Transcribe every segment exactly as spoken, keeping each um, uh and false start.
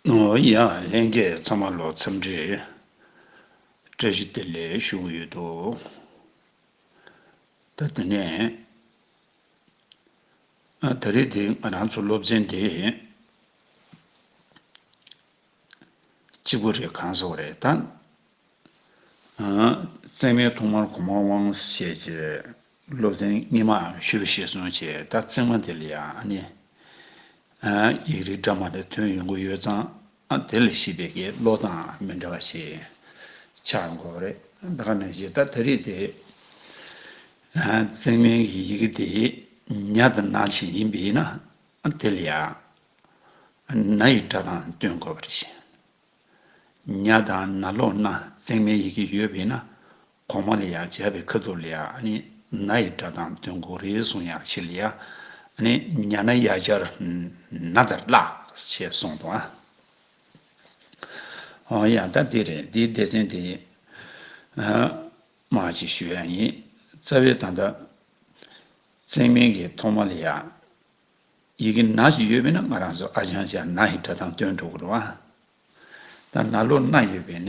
ཨོ་ཡ། ལྷན་རྒྱས་ཚང་མ་ལ་འཚམས་འདྲི་བཀྲ་ཤིས་བདེ་ལེགས་ཞུ་གི་ཡོད་དོ། ད་དེ་ནས་ཨ་ད་རེས་དེ་ང་རང་ཚོ་སློབ་ཚན་དེ་གཅིག་པོ་རེད། གང་ཟེར་བ་རེད་ད། བརྩེགས་མའི་ཐོག་མར་གོང་མ་དབང་ཞེས་བྱས་སློབ་ཚན་སྔོན་མ་ཞུས་པ་གཞིར་བཟུང་བྱས། ད་བརྩེགས་མ་དེ་ལ་ཡང་ཨ་ནི་ཡིག་རིགས་འདྲ་མ་འདྲ་ཐོན་ཡོང་གི་ཡོད་ཙང་། ཨ་དེ་ལ་གཞིགས་པའི་གི་ཀློག་སྟངས་མི་འདྲ་བ་ཞིག་ཆགས་ཡོང་གི་རེད། ད་ག་ནང་བཞིན་ད་ད་རེས་དེ་བརྩེགས་མའི་གི་ཡི་གེ་དེ་ཉ་དང་ན་ཞིག་ཡིན་པས་ན། ཨ་དེ་ལ་ཡང་ན་ཡི་སྒྲ་གདངས་སྟོན་དགོས་པ་རེད། ཉ་དང་ན་ལོག་ན་བརྩེགས་མའི་ཡི་གེ་ཡོད་པས་ན། གོང་མ་ལ་ཡང་བྱ་བའི་ཁ་ཐུག་ལ་ཡང་ཨ་ནི་ན་ཡི་སྒྲ་གདངས་སྟོན་དགོས་རེད་གསུངས་ཡག་ཞིག་ལ་ཡང་། ཨ་ནི་ཉ་ན་ཡ་སྦྱར་ན་དང་ལ་ཞེས་གསུངས་འདུག་ཨ། ཨོ་ཡ། ད་དེ་རེད། འདིའི་སྡེ་ཚན་དེ་མར་ཅིག་ཞུ་ཡ་ཡིན། རྩ་བའི་ད་ལྟ་བརྩེགས་མའི་གི་ཐོག་མ་ལ་ཡང་ཡི་གེ་ན་ཞིག་ཡོད་པས་ན། ང་རང་ཚོ་ཨ་ཅང་ཅང་ན་ཡི་སྒྲ་གདངས་སྟོན་འགྲོ་གི་རེད་བ། ད་ན་ལོག་ན་ཡོད་པས་ནས་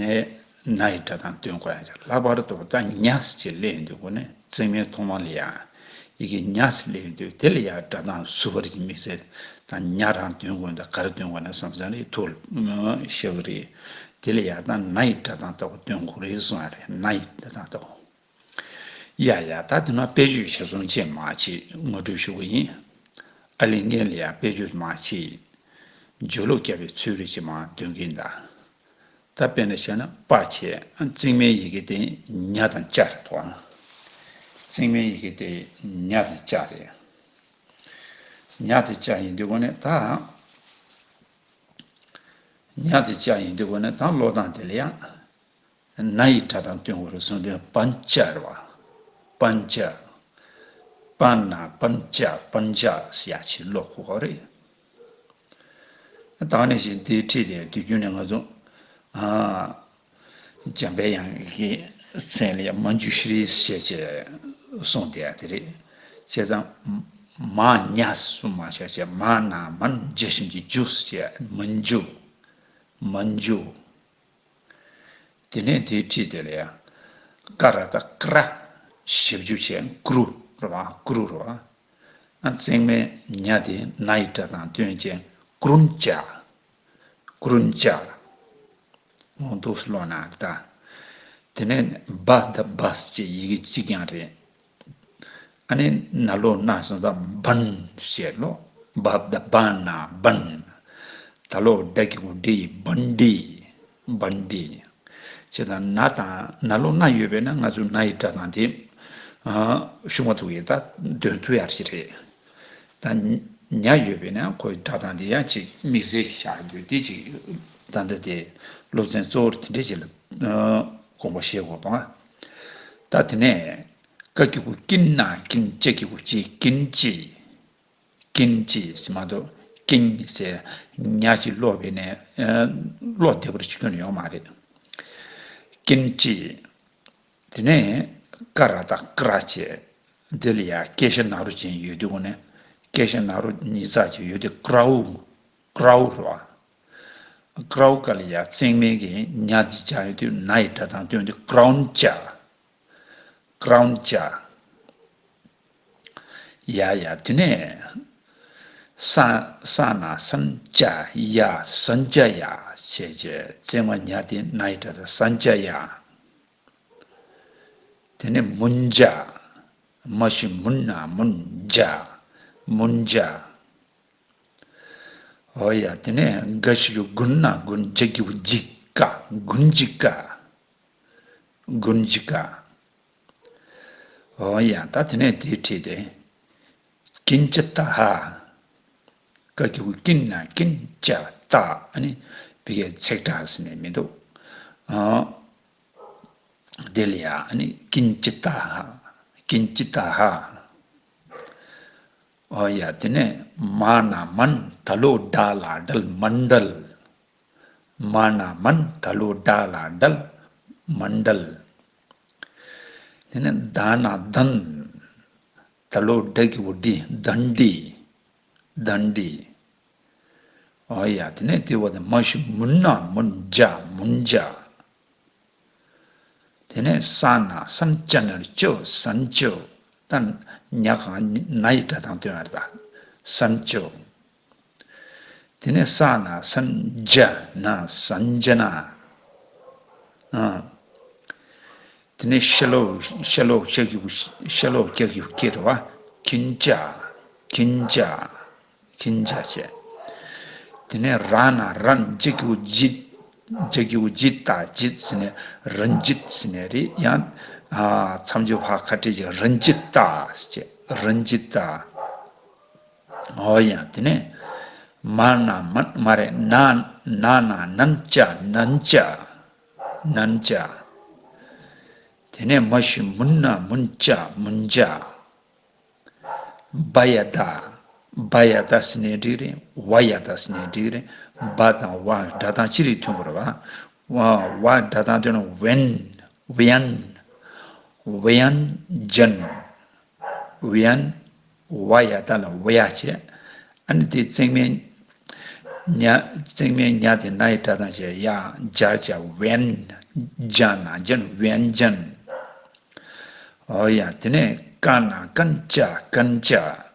ན་ཡི་སྒྲ་གདངས་སྟོན་དགོས་ཡ་ཅིག་ལྷག་པར་དུ་ད་ཉ་ཟེར་ཅིག་སླེབས་ཡོང་དུས་སྒོ་ནས་བརྩེགས་མའི་ཐོག་མ་ལ་ཡང་ཡི་གེ་ཉ་ཟེར་སླེབས་ཡོང་དུས། དེ་ལ་ཡང་སྒྲ་གདངས་ཟུར་པ་རེ་ཅིག་དམིགས་བསལ་ད་ཉ་རང་སྟོན་དགོས་ན་ད་ག་རེ་སྟོན་དགོས་ན་བསམ་བསམ་རེ་ཐུགས་ལ་ཤར་གི་རེད། དེ་ལ་ཡང་ད་ན་ཡི་སྒྲ་གདངས་ལྟ་བུ་སྟོན་དགོས་རེད་གསུངས་ཡ་རེད། ན་ཡི་སྒྲ་གདངས་ལྟ་བུ། ཡ་ཡ། ད་དེ་ནས་དཔེ་བརྗོད་ཞིབ་གསུམ་ཅིག་མར་ཅིག་ངོ་སྤྲོད་ཞུ་གི་ཡིན། ཨ་ལི་ངས་ལ་ཡ་དཔེ་བརྗོད་མར་ཅིག་བརྗོད་ལུགས་བརྒྱབ་པའི་ཚུལ་རེ་ཅིག་མར་འདོན་གྱིན་གདའ། ད་དཔེར་ན་བཤད་ན་པ་བྱས། བརྩེགས་མའི་ཡི་གེ་དེ་ཉ་དང་ཅ་རེད་དོ། བརྩེགས་མའི་ཡི་གེ་དེ་ཉ་དང་ཅ་རེད། ཉ་དང་ཅ་ཡིན་དུས་སྒོ་ནས་ད། ཉ་དང་ཅ་ཡིན་དུས་སྒོ་ནས་ད་ཀློག་སྟངས་དེ་ལ་ཡང་ན་ཡི་སྒྲ་གདངས་སྟོན་དགོས་རེད་གསུངས་དུས། པན་ཅ་རེད་བ། པན་ཅ། པ་ན་པན་ཅ། པན་ཅ་ཟེར་ཡ་ཅིག་ཀློག་དགོས་པ་རེད། ད་ག་ནང་བཞིན་དེའི་ཁྲིད་དེ་དུས་རྒྱུན་ནས་ང་ཚོ་ཨ། འཇམ་དཔལ་དབྱངས་ཀྱི་མཚན་ལ་ཡང་མཉྫུ་ཤྲཱི་ཞེས་བྱས་གསུངས་བསྡད་ཡ་དེ་རེད། བྱས་ཙང་མ་ཉ་གསུངས་མ་བྱས་བྱས། མ་ན་མན། ཇི་ཞབས་ཀྱུ་ཇུ་ཟེར་བྱས། མཉྫུ། མཉྫུ། དེ་ནས་དེའི་ཁྲིད་དེ་ལ་ཡང་ཀ་ར་བཏགས་ཀྲ། ཞབས་ཀྱུ་བྱས་ཀྲུ་རེད་བ། ཀྲུ་རེད་བ། ཨ་བརྩེགས་མའི་ཉ་དེ་ན་ཡི་སྒྲ་གདངས་སྟོན་བྱས། ཀྲུན་ཅ། ཀྲུན་ཅ། འོ་འདུག་སེ་ཀློག་ན་ད། དེ་ནས་བ་ད་བ་ཟེར་བྱས་ཡི་གེ་གཅིག་རྐྱང་རེད། ཨ་ནི་ན་ལོག་ན་སོང་ཙང་བན་ཞེས་ཀློག་བ་ད་བ་ན་བན། ད་ལོག་ཌ་གི་གུ་ཌི། བན་ཌི། བན་ཌི། བྱས་ཙང་ན་དང་ན་ལོག་ན་ཡོད་པས་ན་ང་ཚོས་ན་ཡི་སྒྲ་གདངས་དེ་ཨ་ཤུགས་མ་ཐུག་ཡས་ད་འདོན་ཐུབ་ཡག་ཅིག་རེད། ད་ཉ་ཡོད་པས་ན་ཁོའི་སྒྲ་གདངས་དེ་ཡང་ཅིག་དམིགས་བསལ་བཞག་རྒྱུ་དེ་ཅིག་ད་ལྟ་དེ་སློབ་ཚན་གཙོ་བོར་དེ་འདྲ་ཅིག་ལ་དགོངས་པ་བཞེས་དགོས་པ། ད་དེ་ནས་ཀ་གི་གུ་ཀི་ན་ཀིན། ཅ་གི་གུ་ཅི། ཀིན་ཅི། ཀིན་ཅི་ཟེར་མ་གཏོགས་ཀིན་ཟེར་ཉ་ཅིག་ཀློག་པས་ནས་ཀློག་བདེ་བོ་ཅིག་ཁྱོན་ནས་ཡོད་མ་རེད། ཀིན་ཅི། དེ་ནས་ཀ་ར་བཏགས་ཀྲ་བྱས། དེ་ལ་ཡང་ཀེ་ཤ་ན་རོ་ཅན་ཡོད་དུས་སྒོ་ནས་ཀེ་ཤ་ན་རོ་ཉིས་བརྩེགས་ཅིག་ཡོད་དུས་ཀྲའུ། ཀྲའུ་རེད་བ། ཀྲའུ་ཀ་ལ་ཡང་བརྩེགས་མའི་གི་ཉ་དེ་ཅ་ཡོད་དུས་ན་ཡི་སྒྲ་གདངས་སྟོན་དུས་ཀྲོན་ཅ། ཀྲོན་ཅ། ཡ་ཡ། དེ་ནས་ས་ས་ན་སན་ཅ་ཡ། སན་ཅ་ཡ་བྱས་བྱས་བརྩེགས་མ་ཉ་དེ་ན་ཡི་སྒྲ་གདངས་སན་ཅ་ཡ། དེ་ནས་མུན་ཅ། མ་ཞབས་ཀྱུ་མུ་ན་མུན། ཅ། མུན་ཅ། འོ་ཡ། དེ་ནས་ག་ཞབས་ཀྱུ་གུ་ན་གུན། ཇ་གི་གུ་ཇི། ཀ། གུན་ཇི་ཀ། གུན་ཇི་ཀ། འོ་ཡ། ད་དེ་ནས་དེའི་ཁྲིད་དེ། ཀིན་ཅི་ཏ་ཧ། ཀ་གི་གུ་ཀི་ན་ཀིན། ཅ་ཏ། ཨ་ནི་ཕ་གིའི་ཚེག་དྲག་ཟེར་ནས་མི་འདུག་ཨ། དེ་ལ་ཡ་ཨ་ནི་ཀིན་ཅི་ཏ་ཧ། ཀིན་ཅི་ཏ་ཧ། འོ་ཡ། དེ་ནས་མ་ན་མན། ད་ལོག་ཌ་ལ་ཌལ། མན་ཌལ། མ་ན་མན། ད་ལོག་ཌ་ལ་ཌལ། མན་ཌལ། དེ་ནས་ད་ན་དན། ད་ལོག་ཌ་གི་གུ་ཌི། དན་ཌི། དན་ཌི། ཨོ་ཡ། དེ་ནས་དེ་བ་དེ་མ་ཞུ་མུན་ན་མུན་ཇ་མུན་ཇ། དེ་ནས་ས་ན་སན་ཅ་ན་རོ་ཅོ་སན་ཅོ། ད་ཉ་གང་ན་ཡི་སྒྲ་གདངས་སྟོན་པ་རེད་ད། སན་ཅོ། དེ་ནས་ས་ན་སན་ཇ་ན་སན་ཇ་ན། ཨ། དེ་ནས་ཤ་ལོག་ཤ་ལོག་ཤ་གི་གུ་ཤ་ལོག་ཀྱ་གི་གུ་ཀྱེ་རེད་བ། ཀིན་ཅ། ཀིན་ཅ། ཀིན་ཅ་བྱས། དེ་ནས་ར་ན་རན་ཇི་གི་གུ་ཇི། ཇི་གི་གུ་ཇི་ཏ་ཇི་ཟེར་ནས་རན་ཇི་ཟེར་ནས་རེད། ཡང་མཚམས་སྦྱོར་ཕར་ཁ་སྤྲད་ཅིག་རན་ཇི་ཏ་ཟེར་བྱས་རན་ཇི་ཏ། ཨོ་ཡ། དེ་ནས་མ་ན་མན་མ་རེད། ན་ན་ན་ནན་ཅ་ནན་ཅ། ནན་ཅ། དེ་ནས་མ་ཞུ་མུན་ན་མུན་ཅ་མུན་ཅ། བ་ཡ་བཏགས། བ་ཡ་བཏགས་ཟེར་ནའི་འགྲིག་རེད། ཝ་ཡ་བཏགས་ཟེར་ནའི་འགྲིག་རེད། བ་དང་ཝ་སྒྲ་གདངས་ཅི་རིགས་མཐུན་དགོས་རེད་བ། ཝ་ཝ་སྒྲ་གདངས་མཐུན་ན་ཝེན། ཝེན། ཝེན་ཇན། ཝེན། ཝ་ཡ་བཏགས་ལ་ཝེ་ཡ་བྱས། ཨ་ནི་དེ་བརྩེགས་མའི་ཉ། བརྩེགས་མའི་ཉ་དེ་ན་ཡི་སྒྲ་གདངས་བྱས་ཡ་སྦྱར་བྱས་ཝེན། ཇ་ན་ཇན། ཝེན་ཇན། ཨོ་ཡ། དེ་ནས་ཀ་ན་ཀན་ཅ་ཀན་ཅ།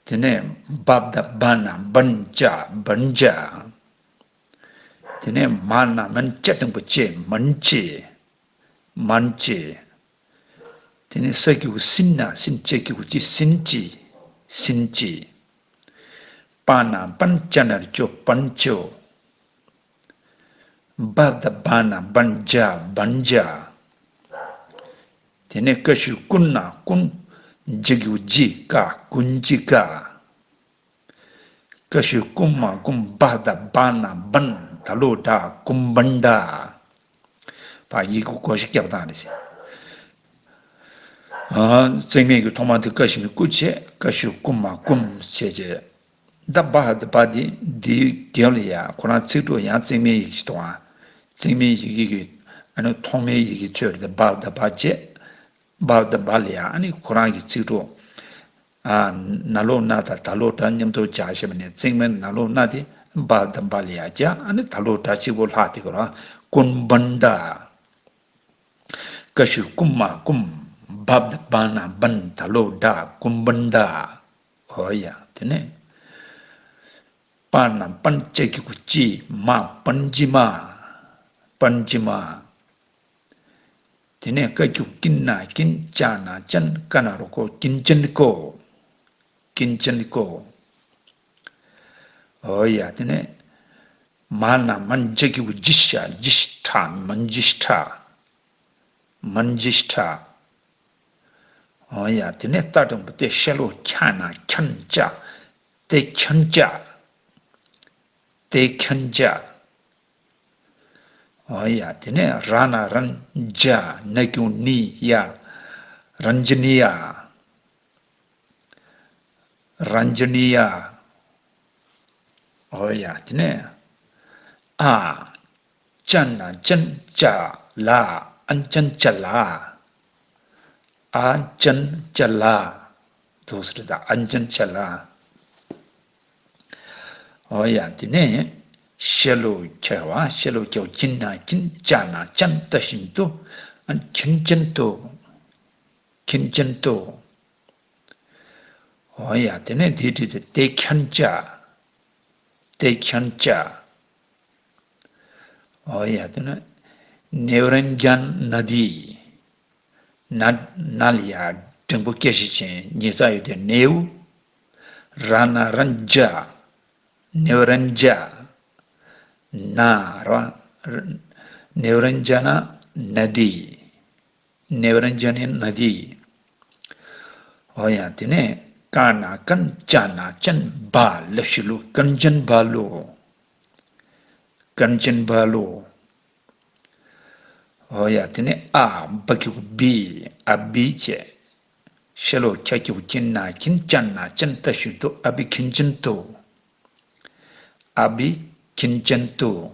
དེ་ནས་བ་བཏགས་བ་ན་བན་ཅ་བན་ཅ། དེ་ནས་མ་ན་མན་ཅ་འགྲེང་བུ་ཅེ་མན་ཅེ། མན་ཅེ། དེ་ནས་ས་གི་གུ་སིན་ན་སིན་ཅ་གི་གུ་ཅི་སིན་ཅི། སིན་ཅི། པ་ན་པན་ཅ་ན་རོ་ཅོ་པན་ཅོ། བ་བཏགས་བ་ན་བན་ཇ་བན་ཇ། དེ་ནས་ཀ་ཞབས་ཀྱུ་ཀུན་ན་ཀུན། ཇི་གི་གུ་ཇི་ཀ་ཀུན་ཇི་ཀ། ཀ་ཞབས་ཀྱུ་མ་ཀུམ། བ་བཏགས་བ་ན་བན། ད་ལོག་ཌ་ཀུམ་བན་ཌ། ཕར་ཡི་གུ་བགོ་བཤའ་རྒྱབ་སྟངས་རེད་ཟེར། ཨ། བརྩེགས་མའི་གི་ཐོག་མ་དེ་ཀ་ཞབས་ཀྱུ་ཀུ་བྱས། ཀ་ཞབས་ཀྱུ་མ་ཀུམ་བྱས་བྱས། ད་བ་དེ་བ་དེ་འདིའི་རྒྱབ་ལ་ཡ་ཁོ་རང་ཚིག་གྲོགས་ཡང་བརྩེགས་མའི་ཡི་གེ་ཞིག་གཏོང་ཨ། བརྩེགས་མའི་ཡི་གེ་གི་ཨ་ནི་ཐོག་མའི་ཡི་གེ་ཚོས་རེད། བ་དང་བ་བྱས། བ་དང་བ་ལ་ཡ་ཨ་ནི་ཁོ་རང་གི་ཚིག་གྲོགས། ཨ། ན་ལོག་ན་དང་ད་ལོག་ཌ་མཉམ་དུ་སྦྱར་བྱས་པ་ནས་བརྩེགས་མའི་ན་ལོག་ན་དེ་བ་དང་བ་ལ་ཡ་སྦྱར། ཨ་ནི་ད་ལོག་ཌ་གཅིག་པོ་ལྷག་དེ་གོ་ར། ཀུན་བན་ཌ། ཀ་ཞབས་ཀྱུ་མ་ཀུམ། བ་བཏགས་བ་ན་བན། ད་ལོག་ཌ་ཀུམ་བན་ཌ། ཨོ་ཡ། དེ་ནས་པ་ན་པན་ཅ་གི་གུ་ཅི། མ་པན་ཇི་མ། པན་ཇི་མ། དེ་ནས་ཀ་ཞབས་ཀྱུ་ཀིན་ན་ཀིན། ཅ་ན་ཅན། ཀ་ན་རོ་ཀོ། ཀིན་ཅན་ཀོ། ཀིན་ཅན་ཀོ། ཨོ་ཡ། དེ་ནས་མ་ན་མན་ཇ་གི་གུ་ཇི་ཤ། ཇི་ཤ་ཁྲ། མན་ཇི་ཤ་ཁྲ། མན་ཇི་ཤ་ཁྲ། ཨོ་ཡ། དེ་ནས་ཏ་འགྲེང་བུ་ཏེ་ཤ་ལོག་ཁྱ་ན་ཁྱན་ཅ། ཏེ་ཁྱན་ཅ། ཏེ་ཁྱན་ཅ། ཨོ་ཡ། དེ་ནས་ར་ན་རན་ཇ། ན་གི་གུ་ནི་ཡ། རན་ཇི་ནི་ཡ། རན་ཇི་ནི་ཡ། ཨོ་ཡ། དེ་ནས་ཨ། ཅ་ན་ཅན་ཅ་ལ། ཨན་ཅན་ཅ་ལ། ཨན་ཅན་ཅ་ལ། འདུག་སེ་རེད་ད། ཨན་ཅན་ཅ་ལ། ཨོ་ཡ། དེ་ནས་ཤ་ལོག་ཁྱ་བ། ཤ་ལོག་ཁྱ་བ་ཁྱི་ན་ཁྱིན། ཅ་ན་ཅན། ཏ་ཞབས་ཀྱུ་ཏུ། ཨ། ཁྱིན་ཅན་ཏུ། ཁྱིན་ཅན་ཏུ། ཨོ་ཡ། དེ་ནས་དེའི་འགྲེང་བུ་དེ་ཏེ་ཁྱན་ཅ། ཏེ་ཁྱན་ཅ། ཨོ་ཡ། དེ་ནས་ནེའུ་རན་ཇན་ན་དི། ན། ན་ལ་ཡ་འགྲེང་བུ་སྐད་ཅིག་ཅན་ཉིས་བརྩེགས་ཡོད་དེ། ནེའུ། ར་ན་རན་ཇ། ནེའུ་རན་ཇ། ན་ར། ནེའུ་རན་ཇ་ན་ན་དི། ནེའུ་རན་ཇན་ན་དི། ཨོ་ཡ། དེ་ནས་ཀ་ན་ཀན། ཅ་ན་ཅན། བ་ལེགས་ཤིག་ལུ། ཀན་ཅན་བ་ལུ། ཀན་ཅན་བ་ལུ། ཨོ་ཡ། དེ་ནས་ཨ། བ་གི་གུ་བི། ཨ་བི་བྱས། ཤ་ལོག་ཁྱ་གི་གུ་ཁྱི་ན་ཁྱིན། ཅ་ན་ཅན། ཏ་ཞབས་ཀྱུ་ཏུ། ཨ་བི་ཁྱིན་ཅན་ཏུ། ཨ་བི་ཁྱིན་ཅན་ཏུ།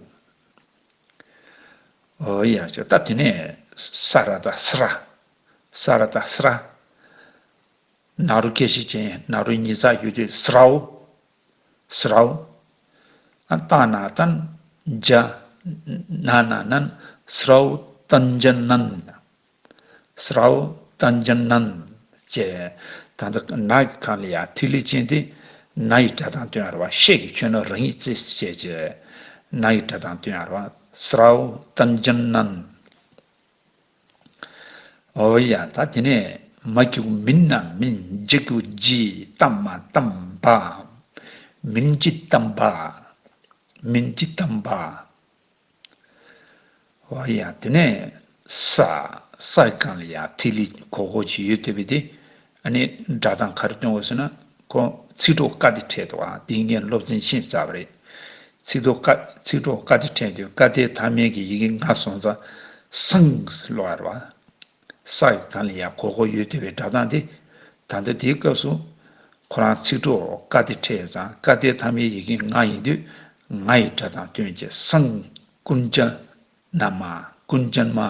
ཨོ་ཡ། ད་དེ་ནས་ས་ར་བཏགས་སི་ར། ས་ར་བཏགས་སི་ར། ན་རོ་སྐད་ཅིག་ཅན། ན་རོ་ཉིས་བརྩེགས་ཡོད་དེ། སི་རའོ། སི་རའོ། ཨ་ཏ་ན་ཏན། ཇ། ན་ན་ནན། སྲའོ་ཏན་ཇན་ནན། སྲའོ་ཏན་ཇན་ནན་ཅེས། ད་ལྟ་ན་གི་སྒང་ལ་ཡ་ཐིག་ལེ་ཅན་དེ་ན་ཡི་སྒྲ་གདངས་སྟོན་ཡ་རེད་བ། ཤ་གི་ཆོད་ན་རང་ཡིག་ཙིག་ཅེས་བྱས། ན་ཡི་སྒྲ་གདངས་སྟོན་ཡ་རེད་བ། སྲའོ་ཏན་ཇན་ནན། འོ་ཡ། ད་དེ་ནས་མ་གི་གུ་མིན་ན་མིན། ཇི་གི་གུ་ཇི། ཏ་མ་ཏམ་བ། མིན་ཇི་ཏམ་བ། མིན་ཇི་ཏམ་བ། འོ་ཡ། དེ་ནས་ས། ས་གི་སྒང་ལ་ཡ་ཐིག་ལེ་གོག་གོག་ཅིག་ཡོད་བསྡད་པ་དེ། ཨ་ནི་སྒྲ་གདངས་ག་རེ་སྟོན་དགོས་ཟེར་ན། ཁོ་ཚིག་གྲོགས་ཀ་དེ་འཕྲད་འདུག་ཨ། དེ་ངས་སློབ་ཚན་ཕྱིན་ཚར་བ་རེད། ཚིག་གྲོགས་ཀ། ཚིག་གྲོགས་ཀ་དེ་འཕྲད་དུས་ཀ་དེ་མཐའ་མའི་གི་ཡི་གེ་ང་སོང་ཙང་སང་ཟེར་ཀློག་ཡ་རེད་བ། ས་གི་སྒང་ལ་ཡ་གོག་གོག་ཡོད་བསྡད་པའི་སྒྲ་གདངས་དེ། ད་ལྟ་དེའི་སྐབས་སུ་ཁོ་རང་ཚིག་གྲོགས་ཀ་དེ་འཕྲད་ཙང་ཀ་དེ་མཐའ་མའི་ཡི་གེ་ང་ཡིན་དུས་ང་ཡི་སྒྲ་གདངས་སྟོན་བྱས། སང་ཀུན་ཅན་ན་མ། ཀུན་ཅན་མ།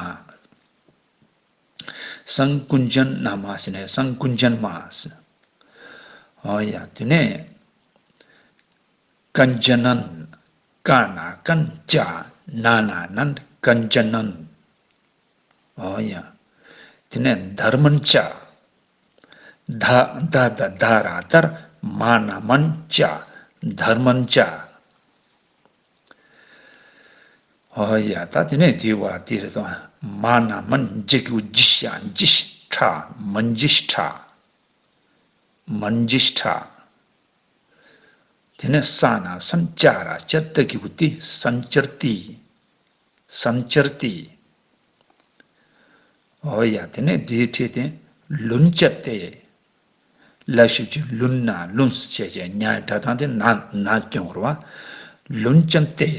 སང་ཀུན་ཅན་ན་མ་ཟེར་ནས་སང་ཀུན་ཅན་མ་ཟེར། འོ་ཡ། དེ་ནས་ཀན་ཅ་ནན། ཀ་ན་ཀན། ཅ། ན་ན་ནན། ཀན་ཅ་ནན། འོ་ཡ། དེ་ནས་དྷརྨན་ཅ། ད་ད་ད་ད་ར་དར། མ་ན་མན། ཅ། དྷརྨན་ཅ། འོ་ཡ། ད་དེ་ནས་དེའི་བ་དེ་རེད་དོ། མ་ན་མན། ཇི་གི་གུ་ཇི་ཤ་ཇི་ཤ་ཁྲ། མན་ཇི་ཤ་ཁྲ། མན་ཇི་ཤ་ཁྲ། དེ་ནས་ས་ན་སན། ཅ་ར་ཅར། ཏ་གི་གུ་ཏི། སན་ཅར་ཏི། སན་ཅར་ཏི། འོ་ཡ། དེ་ནས་དེའི་འཕྲོས་དེ་ལུན་ཅ་ཏེ། ལ་ཞབས་ཀྱུ་ལུན་ན་ལུན་ཟེར་བྱས་བྱས་ཉ་སྒྲ་གདངས་དེ་ན་ན་སྟོན་དགོས་རེད་བ། ལུན་ཅན་ཏེ།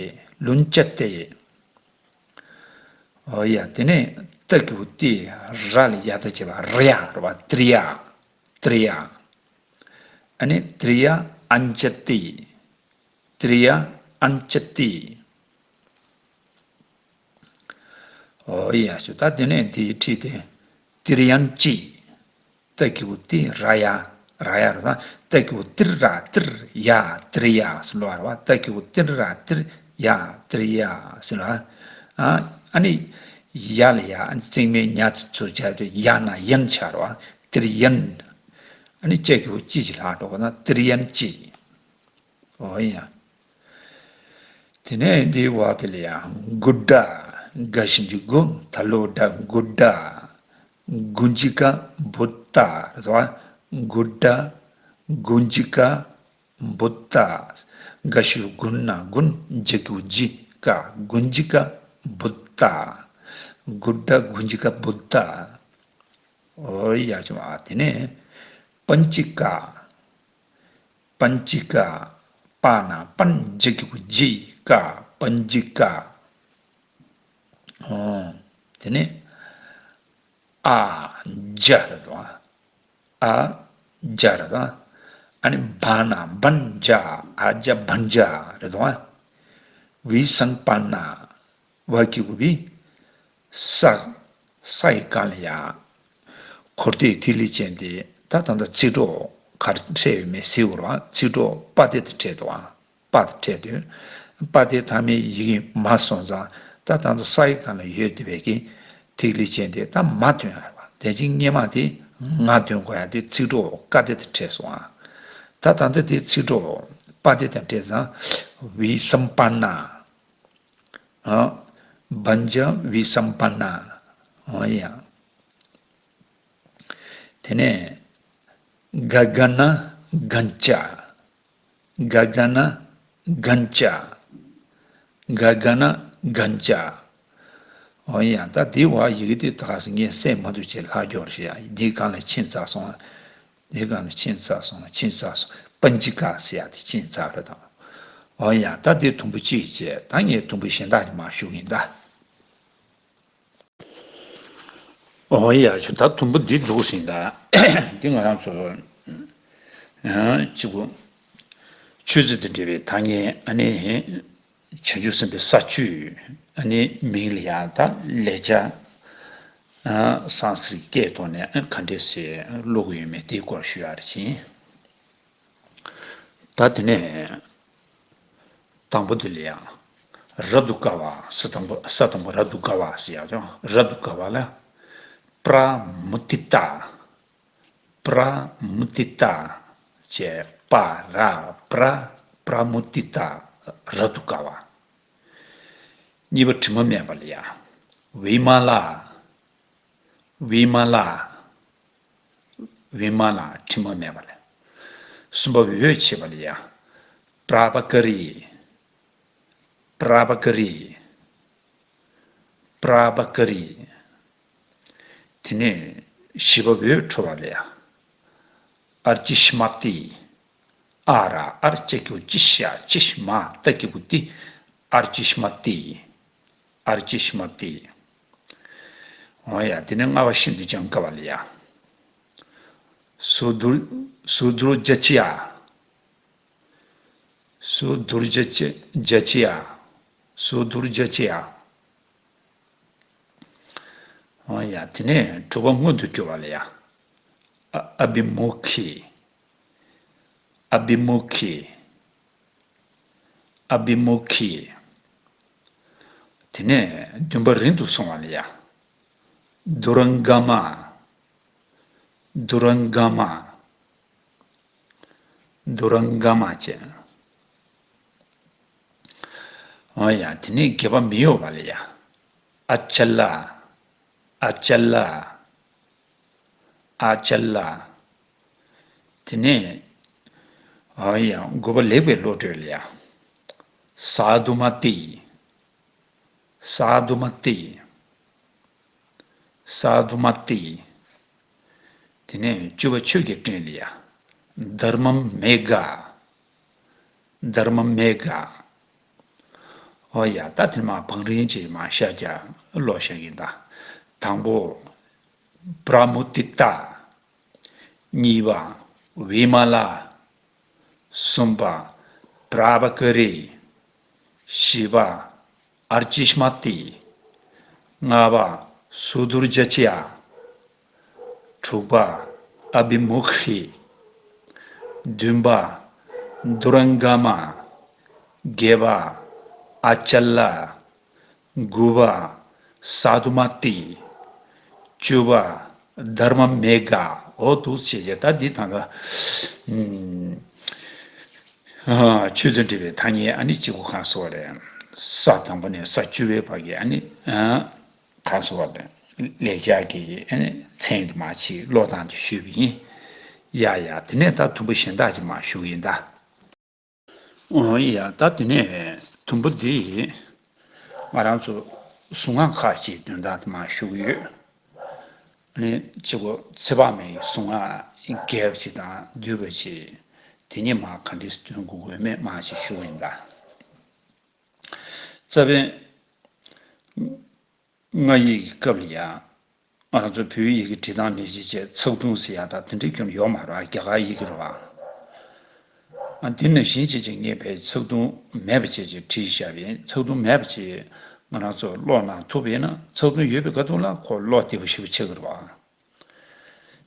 ལུན་ཅ་ཏེ། འོ་ཡ། དེ་ནས་ཏ་གི་གུ་ཏི། ར་ལ་ཡ་ད་བྱས་པ་ར་ཡ་རེད་བ། ཏྲི་ཡ། ཏྲི་ཡ། ཨ་ནི་ཏྲི་ཡ་ཨན་ཅ་ཏི། ཏྲི་ཡ་ཨན་ཅ་ཏི། འོ་ཡ། ཞུ། ད་དེ་ནས་དེའི་འཕྲོས་དེ་ཏི་རི་ཡན་ཅི། ཏ་གི་གུ་ཏི། ར་ཡ། ར་ཡ་རེད་ད། ཏ་གི་གུ་ཏི་ར་ཏི་ཡ། ཏི་ཡ་ཟེར་ལབ་རེད་བ། ཏ་གི་གུ་ཏི་ར་ཏི་ཡ། ཏི་ཡ་ཟེར་ལབ། ཨ་ཨ་ནི་ཡ་ལ་ཡ་ཨ་ནི་བརྩེགས་མའི་ཉ་དེ་ཚུར་སྦྱར་དུས་ཡ་ན་ཡན་ཆགས་རེད་བ། ཏི་ཡན། ཨ་ནི་ཅ་གི་གུ་ཅི་ཅིག་ལྷག་འགྲོ་གི་ན། ཏི་རི་ཡན་ཅི། འོ་ཡ། དེ་ནས་འདིའི་བ་དེ་ལ་ཡང་གུ་ཌ། ག་ཞབས་ཀྱུ་གུ། ད་ལོ་ཌ། གུ་ཌ། གུ་ཇི་ཀ་བུ་ཏ་རེད་བ། གུ་ཌ། གུ་ཇི་ཀ་བུ་ཏ། ག་ཞབས་ཀྱུ་གུ་ན་གུན། ཇི་གི་གུ་ཇི། ཀ། གུ་ཇི་ཀ་བུ་ཏ། གུ་ཌ་གུ་ཇི་ཀ་བུ་ཏ། འོ་ཡ། ཅུང་ཨ། དེ་ནས་པཉྩི་ཀ། པཉྩི་ཀ། པ་ན་པན། ཇི་གི་གུ་ཇི། ཀ། པཉྩི་ཀ། འོ། དེ་ནས་ཨ་ཇ་རེད་དོ། ཨ་ཇ་རེད་དོ། ཨ་ནི་བ་ན་བན། ཇ། ཨ་ཇ་བན་ཇ་རེད་དོ། བི་སང་པ་ན། བ་གི་གུ་བི། ས། ས་ཡི་སྒང་ལ་ཡ། འཁོར་འདས་ཐིག་ལེ་ཅན་དེ། ད་ད་ལྟ་ཚིག་གྲོགས་ག་རེ་འཕྲད་ཡོད་མེད་གཟིགས་དགོས་རེད་བ། ཚིག་གྲོགས་པ་དེ་དང་འཕྲད་འདུག་བ། པ་དང་འཕྲད་དུས། པ་དེ་མཐའ་མའི་ཡི་གེ་མ་སོང་ཙང་། ད་ད་ལྟ་ས་ཡི་སྒང་ལ་ཡོད་བསྡད་པའི་གི་ཐིག་ལེ་ཅན་དེ་ད་མ་འདོན་ཡ་རེད་བ། དེ་བཞིན་སྔོན་མ་དེ་ང་འདོན་དགོས་ཡ་དེ་ཚིག་གྲོགས་ཀ་དེ་དང་འཕྲད་སོང་ཨ། ད་ད་ལྟ་དེ་ཚིག་གྲོགས་པ་དེ་དང་འཕྲད་ཙང་། བི་སམ་པ་ན། ཨ། བན་ཇ་བི་སམ་པ་ན། འོ་ཡ། དེ་ནས་ག་ག་ན་གན་ཅ། ག་ག་ན་གན་ཅ། ག་ག་ན་གན་ཅ། འོ་ཡ། ད་དེའི་བ་ཡི་གེ་དེ་ད་ག་སེ་ངས་གསན་མ་ཐུབ་བྱས་ལྷག་རྒྱུ་རེད་ཤག་འདིའི་སྒང་ལ་ཕྱིན་ཚར་སོང་། འདིའི་སྒང་ལ་ཕྱིན་ཚར་སོང་། ཕྱིན་ཚར་སོང་། པཉྩི་ཀ་ཟེར་ཡ་དེ་ཕྱིན་ཚར་རེད་དང་། འོ་ཡ། ད་དེ་དུམ་བུ་གཅིག་བྱས། ད་ངས་དུམ་བུ་གཞན་དག་ཅིག་མར་ཞུ་གི་ཡིན་ད། འོ་ཡ། ཆུ་ད་དུམ་བུ་འདི་འདུག་ཟིན་ད། འདི་ང་རང་ཚོ། ཨ། གཅིག་པུ། ཆོས་ཚུལ་དང་འབྲེལ་བའི་ཐ་སྙད། ཨ་ནི་བྱང་ཆུབ་སེམས་དཔའི་ས་བཅུད། ཨ་ནི་མིང་ལ་ཡང་ད་ལེགས་སྦྱར། ཨ། སཾ་སྐྲྀཏ་སྐད་ཐོག་ནས་ག་འདྲས་སེ་ཀློག་གི་ཡོད་མེད་དེའི་སྐོར་ཞུ་ཡག་རེད་ཅིང་། ད་དེ་ནས་ དང་པོ་དེ་ལ་ཡང་། ར་དུ་ཀ་བ། ས་དང་པོ་ས་དང་པོ་ར་དུ་ཀ་བ་ཟེར་ཡག་ཅིང་། ར་དུ་ཀ་བ་ལ། པྲ་མུ་ཏི་ཏ། པྲ་མུ་ཏི་ཏ། ཅེས་པ་ར་པྲ། པྲ་མུ་ཏི་ཏ། ར་དུ་ཀ་བ། གཉིས་པ་དྲི་མ་མེད་པ་ལ་ཡ། བི་མ་ལ། བི་མ་ལ། བི་མ་ལ། དྲི་མ་མེད་པ་ལ། གསུམ་པ་འོད་བྱེད་པ་ལ་ཡ། པྲ་བྷ་ཀ་རི། པྲ་བྷ་ཀ་རི། པྲ་བྷ་ཀ་རི། དེ་ནས་བཞི་པ་འོད་འཕྲོ་བ་ལ་ཡ། ཨར་ཅི་ཤ་མ་ཏི། ཨ་ར་ཨར་ཅ་གི་གུ་ཅི་ཤ་ཅི་ཤ་མ་ཏ་གི་གུ་ཏི། ཨར་ཅི་ཤ་མ་ཏི། ཨར་ཅི་ཤ་མ་ཏི། འོ་ཡ། དེ་ནས་ལྔ་པ་ཤིན་ཏུ་སྦྱང་དཀའ་བ་ལ་ཡ། སུ་དུར། སུ་དུར་ཇ་ཅི་ཡ། སུ་དུར་ཇ་ཅི། ཇ་ཅི་ཡ། སུ་དུར་ཇ་ཅི་ཡ། འོ་ཡ། དེ་ནས་དྲུག་པ་མངོན་དུ་གྱུར་པ་ལ་ཡ། ཨ་ཨ་བི་མུ་ཁི། ཨ་བི་མུ་ཁི། ཨ་བི་མུ་ཁི། དེ་ནས་བདུན་པ་རིང་དུ་སོང་བ་ལ་ཡ། དུ་རང་ག་མ། དུ་རང་ག་མ། དུ་རང་ག་མ་བྱས། འོ་ཡ། དེ་ནས་བརྒྱད་པ་མི་གཡོ་བ་ལ་ཡ། ཨ་ཅ་ལ། ཨ་ཅ་ལ། ཨ་ཅ་ལ། དེ་ནས། འོ་ཡ། དགུ་པ་ལེགས་པའི་བློ་གྲོས་ལ་ཡ། ས་དུ་མ་ཏི། ས་དུ་མ་ཏི། ས་དུ་མ་ཏི། དེ་ནས་བཅུ་པ་ཆོས་ཀྱི་སྤྲིན་ལ་ཡ། དྷརྨ་མེ་ག། དྷརྨ་མེ་ག། འོ་ཡ། ད་དེ་མ་བང་རིམ་གྱིས་མ་ཤར་རྒྱག་ཀློག་བཞག་གི་ཡིན་ད། དང་པོ། པྲ་མུ་ཏི་ཏ། གཉིས་པ། བི་མ་ལ། གསུམ་པ། པྲ་བྷ་ཀ་རི། བཞི་པ། ཨར་ཅི་ཤ་མ་ཏི། ལྔ་པ། སུ་དུར་ཇ་ཅི་ཡ། དྲུག་པ། ཨ་བི་མུ་ཁི། བདུན་པ། དུ་རང་ག་མ། བརྒྱད་པ། ཨ་ཅ་ལ། དགུ་པ། ས་དུ་མ་ཏི། བཅུ་པ། དྷརྨ་མེ་ག། འོ་འདུག་སེ་བྱས་བྱས། ད་འདི་ད་ལྟ་ཨ་ཆོས་ཚུལ་འགྲེལ་པའི་ཐ་སྙད་ཨ་ནི་གཅིག་པོ་གང་སོགས་རེད། ས་དང་པོ་ནས་ས་བཅུ་པའི་བར་གྱི་ཨ་ནི་ཨ་གང་སོགས་རེད། ལེགས་སྦྱར་གྱི་ཨ་ནི་མཚན་དུ་མ་ཅིག་ཀློག་སྟངས་དེ་ཞུས་པ་ཡིན། ཡ་ཡ། དེ་ནས་ད་དུམ་བུ་གཞན་དག་ཅིག་མར་ཞུ་གི་ཡིན་ད། འོ་ཡ། ད་དེ་ནས་དུམ་བུ་འདི་ང་རང་ཚོ་གཟུངས་སྔགས་ཁག་ཅིག་དོན་དག་དེ་མར་ཞུ་གི་ཡོད། ཨ་ནི་གཅིག་པོ་ཚེ་དཔག་མེད་ཀྱི་གཟུངས་སྔགས་རྒྱས་པ་ཅིག་དང་བསྡུས་པ་ཅིག་དེ་གཉིས་མར་ག་འདྲས་འདོན་དགོས་དགོས་མེད་མར་ཅིག་ཞུ་གི་ཡིན་ད། རྩ་བའི་སྔགས་ཡིག་གི་སྐབས་ལ་ཡང་། ང་རང་ཚོ་བོད་ཡིག་གི་བྲིས་སྟངས་ནང་བཞིན་བྱས་ཚེག་ཐུང་ཟེར་ཡག་དང་དེ་འདྲའི་ཁྱོན་ཡོད་མ་རེད་པ། རྒྱ་གར་ཡི་གེ་རེད་པ། ཨ། དེ་ནང་བཞིན་བྱས་བྱས་ངས་བས་ཚེག་ཐུང་མེད་པ་བྱས་བྱས་བྲིས་བཞག་པ་ཡིན། ཚེག་ཐུང་མེད་པ་བྱས་ང་རང་ཚོ་ཀློག་གནང་ཐུབ་པ་ཡིན་ན། ཚེག་ཐུང་ཡོད་པའི་ཁ་ཐུག་ལ་ཁོ་ཀློག་བདེ་པོ་ཞེ་པོ་ཆགས་ཀྱི་རེད་པ།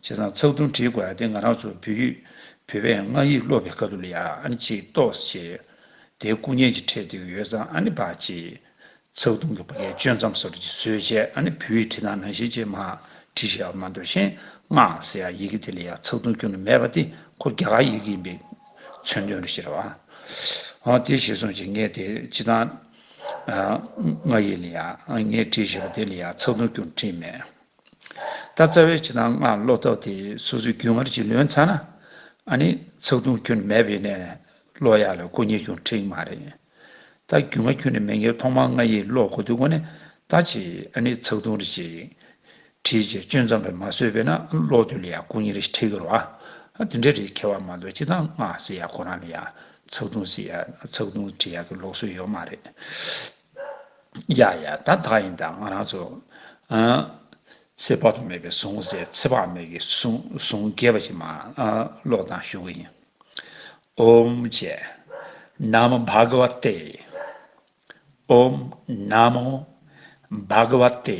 བྱས་ཙང་ཚེག་ཐུང་བྲིས་དགོས་ཡག་དེ་ང་རང་ཚོ་བོད་ཡིག་བོད་པའི་སྔགས་ཡིག་ཀློག་པའི་སྐབས་ལ་ཡ་ཨ་ནི་ཅིག་ཏོག་ཙམ་དེ་སྐུ་ངལ་ཅིག་འཕྲད་བསྡད་ཀྱི་ཡོད་ཙང་། ཨ་ནི་ཕར་ཅིག་ཚེག་ཐུང་གི་ཕ་གིའི་གཅོད་མཚམས་སོགས་ཅིག་བཟོས་བྱས། ཨ་ནི་བོད་ཡིག་བྲིས་སྟངས་ནང་བཞིན་ཅིག་མར་བྲིས་བཞག་པ་མ་གཏོགས། གཞན་སྔགས་ཟེར་ཡག་ཡི་གེ་དེ་ལ་ཡ་ཚེག་ཐུང་ཁྱོན་ནས་མེད་པ་དེ་ཁོ་རྒྱ་གར་ཡི་གེ་ཡིན་པའི་མཚོན་དོན་རེད་ཟེར་བ། འོ་དེ་གཞིར་བཟུང་བྱས་ངས་དེ་སྤྱིར་བཏང་ཨ་སྔགས་ཡིག་ལ་ཡ་ངས་བྲིས་བཞག་པ་དེ་ལ་ཡ་ཚེག་ཐུང་ཁྱོན་བྲིས་མེད། ད་རྩ་བའི་སྤྱིར་བཏང་སྔགས་ཀློག་ཐབས་དེ་སོ་སོའི་རྒྱུས་མངའ་ཅིག་ལོན་ཚར་ན། ཨ་ནི་ཚེག་ཐུང་ཁྱོན་མེད་པ་ཡིན་ནའི་ཀློག་ཡག་ལ་སྐུ་ངལ་ཁྱོན་འཕྲད་ཀྱི་མ་རེད། ད་རྒྱུས་མངའ་ཁྱོན་ནས་མེད་མཁན་ཐོག་མར་སྔགས་ཡིག་ཀློག་དགོས་དུས་སྒོ་ནས་ད་ཅིག་ཨ་ནི་ཚེག་ཐུང་རེ་ཅིག་བྲིས་བྱས་གཅོད་མཚམས་རེ་མ་བཟོས་པས་ན་ཀློག་དུས་ལ་ཡ་སྐུ་ངལ་རེ་ཞིག་འཕྲད་ཀྱི་རེད་པ། ཨ། དེ་འདྲ་རེ་ཁྱད་པར་མ་གཏོགས། སྤྱིར་བཏང་སྔགས་ཟེར་ཡག་ཁོ་རང་ལ་ཡ་ཚེག་ཐུང་ཟེར་ཡག་ཚེག་ཐུང་བྲིས་ཡག་གི་ལུགས་སྲོལ་ཡོད་མ་རེད། ཡ་ཡ། ད་ད་ཡིན་ད། ང་རང་ཚོ་ཨ་ཚེ་དཔག་ཏུ་མེད་པའི་གཟུངས་ཟེར། ཚེ་དཔག་མེད་ཀྱི་གཟུངས་གཟུངས་རྒྱས་པ་ཞིག་མར་ཨ་ཀློག་སྟངས་ཞུ་གི་ཡིན། ཨོཾ་ཅེ། ན་མོ་བྷ་ག་ཝ་ཏེ། ཨོཾ་ན་མོ་བྷ་ག་ཝ་ཏེ།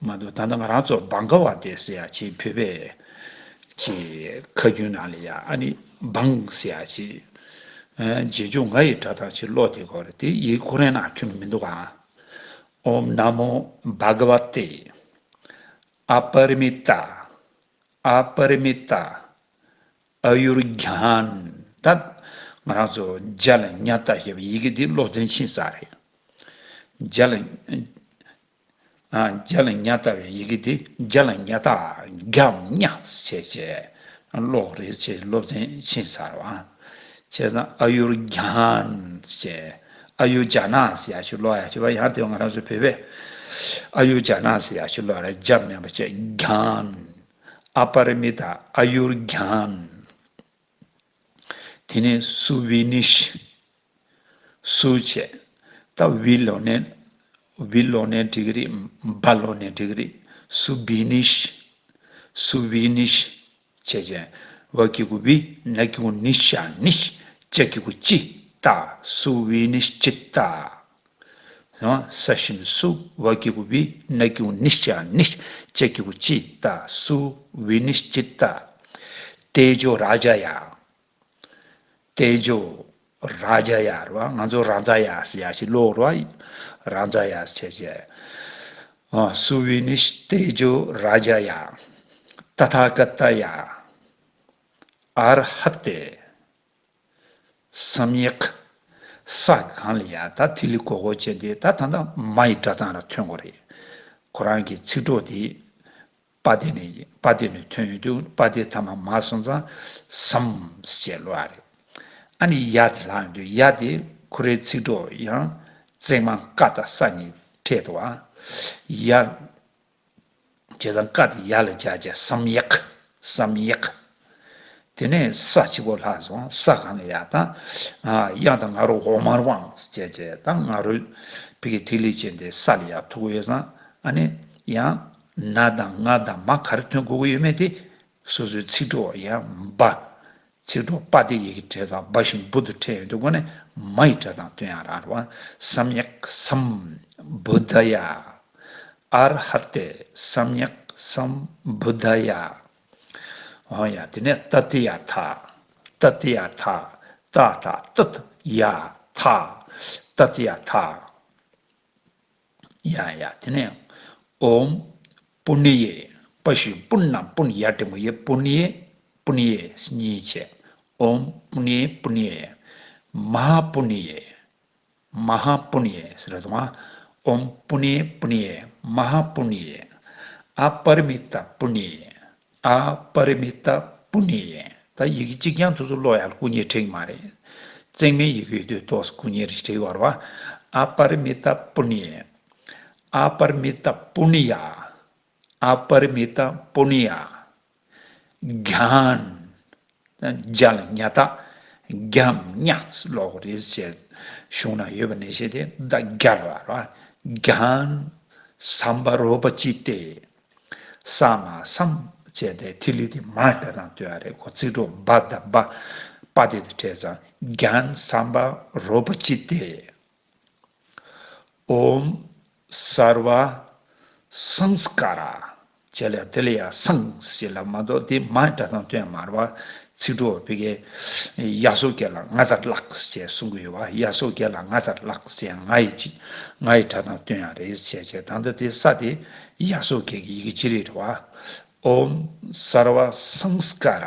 མ་གཏོགས་ད་ལྟ་ང་རང་ཚོ་བྷ་ག་ཝ་ཏེ་ཟེར་ཡག་ཅིག་བོད་པའི་ཅིག་ཁ་རྒྱུན་ནང་ལ་ཡ་ཨ་ནི་བྷང་ཟེར་ཡག་ཅིག་ རྗེས་འཇུག་ང་ཡི་སྒྲ་དང་ཅིག་ཀློག་དེ་གོ་རེད་དེ་ཡིག་ཁོ་རང་ནང་ཐོན་མི་འདུག་ག་ཨོཾ་ན་མོ་བྷ་ག་ཝ་ཏེ། ཨ་པ་རི་མི་ཏ། ཨ་པ་རི་མི་ཏ། ཨ་ཡུར་གྱཱན། ད་ང་རང་ཚོ་ཛ་ལ་ཉ་ཏ་ཞེས་པའི་ཡི་གེ་འདི་སློབ་ཚན་ཕྱིན་ཚར་རེད། ཛ་ལ། ཨ། ཛ་ལ་ཉ་ཏ་བའི་ཡི་གེ་འདི་ཛ་ལ་ཉ་ཏ་གྱམ་ཉ་ཞེས་བྱས་ཀློག་རེད་ཅེས་སློབ་ཚན་ཕྱིན་ཚར་བ། བྱས་ཙང་ཨ་ཡུར་གྱཱན་ཅེས། ཨ་ཡུ་ཇ་ན་ཟེར་ཡག་ཞིག་ཀློག་ཡག་ཞིག་བ་ཡང་དེ་ང་རང་ཚོ་བོད་པས་ཨ་ཡུ་ཇ་ན་ཟེར་ཡག་ཞིག་ཀློག་རེད། ཛ་མེད་པ་བྱས་གྱཱན། ཨ་པ་རི་མི་ཏ་ཨ་ཡུར་གྱཱན། དེ་ནས་སུ་བི་ནིཤ། སུ་བྱས། ད་བི་ལོ་ནས། བི་ལོ་ནས་འགྲིག་གི་རེད། བ་ལོ་ནས་འགྲིག་གི་རེད། སུ་བི་ནིཤ། སུ་བི་ནིཤ། བྱས་བྱས། བ་གི་གུ་བི། ན་གི་གུ་ནི་ཤ་ནིཤ། ཅ་གི་གུ་ཅི། ཏ། སུ་བི་ནིཤ་ཅི་ཏ། ས་ཞབས་ཀྱུ་སུ། བ་གི་གུ་བི། ན་གི་གུ་ནི་ཤ་ནིཤ། ཅ་གི་གུ་ཅི་ཏ། སུ་བི་ནིཤ་ཅི་ཏ། ཏེ་ཇོ་རཱ་ཛ་ཡ། ཏེ་ཇོ་རཱ་ཛ་ཡ་རེད་བ། ང་ཚོ་རཱ་ཛ་ཡ་ཟེར་ཡག་ཞིག་ཀློག་རེད་བ། རཱ་ཛ་ཡ་ཟེར་བྱས། ཨ། སུ་བི་ནིཤ་ཏེ་ཇོ་རཱ་ཛ་ཡ། ཏ་ཐཱ་ག་ཏཱ་ཡ། ཨར་ཧ་ཏེ། སམ་ཡཀ། ས་གང་ལ་ཡ་ད་ཐིག་ལེ་གོ་གོ་བྱས་ཏེ་ད་ད་ལྟ་མ་ཡི་སྒྲ་གདངས་ལ་ཐོན་དགོས་རེད། ཁོ་རང་གི་ཚིག་གྲོགས་དེ། པ་དེ་ནས་པ་དེ་ནས་ཐོན་ཡོང་དུས་པ་དེ་ཐ་མ་མ་སོང་ཙང་སམ་ཞེས་ཀློག་ཡག་རེད། ཨ་ནི་ཡ་དེ་ལྷག་ཡོང་དུས་ཡ་དེ་ཁོ་རའི་ཚིག་གྲོགས་ཡང་བརྩེགས་མ་ཀ་དང་ས་གཉིས་འཕྲད་འདུག་ཨ། ཡ། བྱས་ཙང་ཀ་དེ་ཡ་ལ་སྦྱར་བྱས་སམ་ཡཀ། སམ་ཡཀ། དེ་ནས་ས་གཅིག་པོ་ལྷག་སོང་། ས་གང་ལ་ཡ་དང་། ཡ་དང་ང་རོ་འོག་མར་དབང་བྱས་བྱས་ད་ང་རོའི་ཕ་གི་ཐིག་ལེ་ཅན་དེ་ས་ལ་ཡ་ཐུག་ཡོད་ཙང་ཨ་ནི་ཡང་ན་དང་ང་དང་མ་ག་རེ་ཐོན་དགོས་ཀྱི་ཡོད་མེད་དེ་སོ་སོའི་ཚིག་གྲོགས་ཡང་བ། ཚིག་གྲོགས་པ་དེ་ཡི་གེ་འབྲེལ་ལ་བ་ཞིང་བུ་དུ་འཕྲད་ཡོང་དུས་སྒོ་ནས་མ་ཡི་སྒྲ་གདངས་སྟོན་ཡག་རང་རེད་བ། སམ་ཡཀ་སམ། བུ་དྷ་ཡ། ཨར་ཧ་ཏེ། སམ་ཡཀ་སམ་བུ་དྷ་ཡ། འོ་ཡ། དེ་ནས་ཏ་ཏི་ཡ་ཐ། ཏ་ཏི་ཡ་ཐ། ཏ་ཐ་ཏ་ཏི་ཡ་ཐ། ཏ་ཏི་ཡ་ཐ། ཡ་ཡ། དེ་ནས་ཨོཾ་པུ་ཎི་ཡེ། པ་ཞབས་ཀྱུ་པུ་ན་པུ་ན་ཡ་འགྲེང་བུ་ཡེ། པུ་ཎི་ཡེ། པུ་ཎི་ཡེ་གཉིས་བྱས། ཨོཾ་པུ་ཎི་ཡེ་པུ་ཎི་ཡེ། མ་ཧཱ་པུ་ཎི་ཡེ། མ་ཧཱ་པུ་ཎི་ཡེ་ཟེར་བ་དང་། ཨོཾ་པུ་ཎི་ཡེ་པུ་ཎི་ཡེ། མ་ཧཱ་པུ་ཎི་ཡེ། ཨ་པ་རི་མི་ཏ་པུ་ཎི་ཡེ། ཨ་པ་རི་མི་ཏ་པུ་ཎི་ཡེ། ད་ཡི་གེ་གཅིག་རྐྱང་ཐུག་ཚུགས་ཀློག་ཡག་སྐུ་ཉིད་འགྲིག་མ་རེད། བརྩེགས་མའི་ཡི་གེ་ཡོད་དུས་ཏོག་ཙམ་སྐུ་ཉིད་རེ་འགྲིག་བར་བ། ཨ་པ་རི་མི་ཏ་པུ་ཎི་ཡེ། ཨ་པ་རི་མི་ཏ་པུ་ཎི་ཡ། ཨ་པ་རི་མི་ཏ་པུ་ཎི་ཡ། གྱཱན། ཛ་ལ་ཉ་ཏ། གྱམ་ཉ་ཀློག་རེད་ཅེས་གཞུང་ན་ཡོད་པ་ནང་བཞིན་དེ་ད་རྒྱལ་བ་ར། གྱཱན་སམ་བྷ་རོ་པ་ཅི་ཏེ། ས་མ་སམ་བྱས་ཏེ་ཐིག་ལེ་དེ་མ་སྒྲ་གདངས་སྟོན་ཡག་རེད། ཁོ་ཚིག་གྲོགས་བ་དང་བ། པ་དེ་དང་འཕྲད་ཙང་། གྱཱན་སམ་བྷ་རོ་པ་ཅི་ཏེ། ཨོཾ་སརྦ་སཾསྐཱ་ར། བྱས་ལ་དེ་ལ་ཡང་སངས་ཞེས་ལབ་མ་གཏོགས་དེ་མ་སྒྲ་གདངས་སྟོན་ཡག་མ་རེད་བ། ཚིག་གྲོགས་བི་གའི་ཡ་སོགས་ཀྱི་ལ་ང་དང་ལགས་ཞེས་གསུང་གི་ཡོད་བ། ཡ་སོགས་ཀྱི་ལ་ང་དང་ལགས་ཞེས་ང་ཡི་ཅི། ང་ཡི་སྒྲ་གདངས་སྟོན་ཡག་རེད་ཅེས་བྱས། ད་ལྟ་དེ་ས་དེ་ཡ་སོགས་ཀྱི་ཡི་གེ་ཅི་རེད་རེད་བ། ཨོཾ་སརྦ་སཾསྐཱ་ར།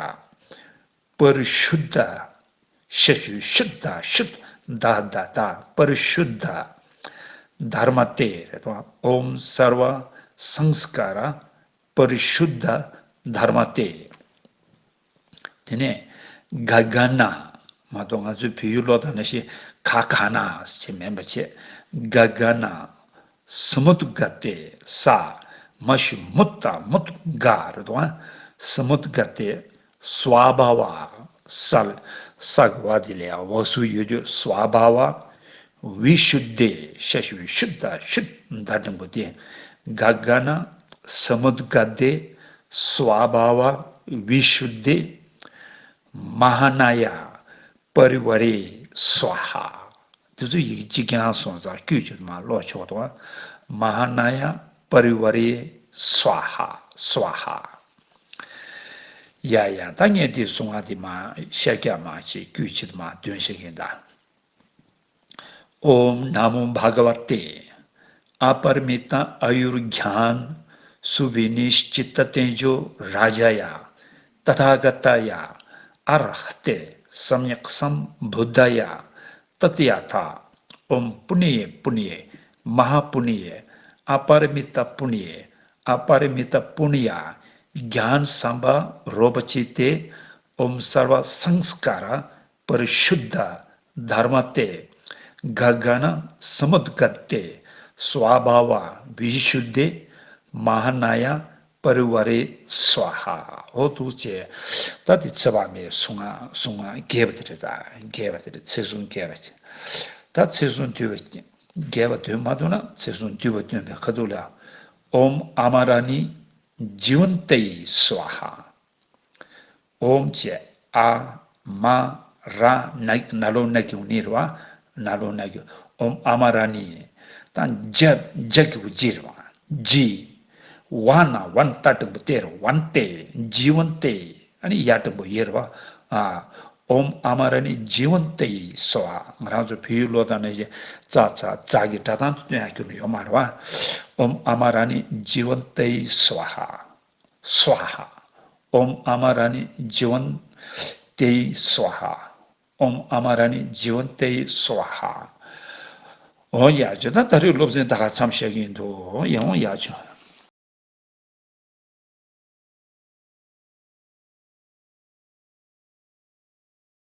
པ་རི་ཤུད་དྷ། ཤ་ཞབས་ཀྱུ་ཤུད་དྷ་ཤུད། དྷ་དྷ་དྷ། པ་རི་ཤུད་དྷ་དྷརྨ་ཏེ་རེད་དོ། ཨོཾ་སརྦ་སཾསྐཱ་ར་པ་རི་ཤུད་དྷ་དྷརྨ་ཏེ། དེ་ནས་ག་ག་ན། མ་གཏོགས་ང་ཚོའི་བོད་ཡིག་ཀློག་སྟངས་ནང་བཞིན་ག་ག་ན་ཞེས་མིན་པ་བྱས། ག་ག་ན། སུ་མུད་ག་ཏེ་ས། མ་ཞབས་ཀྱུ་མུད་དྷ་མུད་ག་རེད་དོ། སུ་མུད་ག་ཏེ་སྭ་བྷཱ་བ། ས་ལ་ས་གི་བ་དེ་ལ་ཡང་བ་ཟུར་ཡོད་དུས་སྭ་བྷཱ་བ། བི་ཤུད་དྷེ། ཤ་ཞབས་ཀྱུ་ཤུད་དྷ་ཤུད། དྷ་འགྲེང་བུ་ཏེ། ག་ག་ན། སུ་མུད་ག་ཏེ། སྭ་བྷཱ་བ། བི་ཤུད་དྷེ། མ་ཧཱ་ན་ཡ། པ་རི་ཝ་རེ་སྭཱ་ཧཱ། དེ་ཚོ་ཡི་གེ་གཅིག་རྐྱང་སོང་ཙང་དཀྱུས་གཅིག་མར་ཀློག་ཆོག་དང་། མ་ཧཱ་ན་ཡ་པ་རི་ཝ་རེ་སྭཱ་ཧཱ། སྭཱ་ཧཱ། ཡ་ཡ། ད་ངས་དེ་གསུང་བ་དེ་མ་ཤར་རྒྱག་མ་བྱེད། དཀྱུས་ཆེད་མ་འདོན་ཤེས་ཀྱིན་གདའ། ཨོཾ་ན་མོ་བྷ་ག་ཝ་ཏེ། ཨ་པ་རི་མི་ཏ་ཨ་ཡུར་གྱཱན་སུ་བི་ནི་ཤི་ཅི་ཏ་ཏེ་ཇོ་རཱ་ཇ་ཡ། ཏ་ཐཱ་ག་ཏ་ཡ། ཨར་ཧ་ཏེ། སམ་ཡཀ་སམ་བུད་དྷ་ཡ། ཏ་ཏི་ཡ་ཐཱ། ཨོཾ་པུ་ཎི་ཡེ་པུ་ཎི་ཡེ། མ་ཧཱ་པུ་ཎི་ཡེ། ཨ་པ་རི་མི་ཏ་པུ་ཎི་ཡེ། ཨ་པ་རི་མི་ཏ་པུ་ཎི་ཡ། གྱཱན་སམ་བྷ་རོ་པ་ཅི་ཏེ། ཨོཾ་སརྦ་སཾ་སྐཱ་ར་པ་རི་ཤུད་དྷ་དྷརྨ་ཏེ། ག་ག་ན་སྨུད་ག་ཏེ། སྭ་བྷཱ་བ་བི་ཤུད་དྷེ་མ་ཧཱ་ན་ཡ་པ་རི་ཝ་རེ་སྭཱ་ཧཱ། འོ་འདུག་ཅེས། ད་དེ་ཚེ་དཔག་མེད་གསུང་ང་གསུང་ང་རྒྱས་པ་དེ་རེད། ད་རྒྱས་པ་དེ་རེད། ཚེ་གཟུངས་རྒྱས་པ་དེ། ད་ཚེ་གཟུངས་བསྡུས་པ་རྒྱས་པ་འདོན་མ་ཐུབ་ན་ཚེ་གཟུངས་བསྡུས་པ་འདོན་པའི་ཁ་ཐུག་ལ། ཨོཾ་ཨ་མ་ར་ཎི་ཇི་ཝན་ཏ་ཡེ་སྭཱ་ཧཱ། ཨོཾ་ཅེས། ཨ་མ་ར་ན་ན་ལོ་ན་གི་གུ་ནི་རེད་བ། ན་ལོ་ན་གི་གུ། ཨོཾ་ཨ་མ་ར་ཎི། ད་ཇ་ཇ་གི་གུ་ཇི་རེད་བ། ཇི། ཝ་ན་ཝན་ཏ་འགྲེང་བུ་ཏེ་རེད། ཝན་ཏེ། ཇི་ཝན་ཏེ། ཨ་ནི་ཡ་འགྲེང་བུ་ཡེ་རེད་བ། ཨ། ཨོཾ་ཨ་མ་ར་ཎི་ཇི་ཝན་ཏ་ཡེ་སྭཱ་ཧཱ། ང་རང་ཚོ་བོད་ཡིག་ཀློག་སྟངས་ནང་བཞིན་ཙ་ཚ་ཛ་གི་སྒྲ་གདངས་དེ་སྟོན་ཡག་ཁྱོན་ནས་ཡོད་མ་རེད་བ། ཨོཾ་ཨ་མ་ར་ཎི་ཇི་ཝན་ཏ་ཡེ་སྭཱ་ཧཱ། སྭཱ་ཧཱ། ཨོཾ་ཨ་མ་ར་ཎི་ཇི་ཝན་ཏ་ཡེ་སྭཱ་ཧཱ། ཨོཾ་ཨ་མ་ར་ཎི་ཇི་ཝན་ཏ་ཡེ་སྭཱ་ཧཱ། འོ་ཡ། ཇོ་ད་ད་རེས་སློབ་ཚན་ད་ག་མཚམས་བཞག་གི་ཡིན་འདུག་ཡང་ཡ་ཆུ།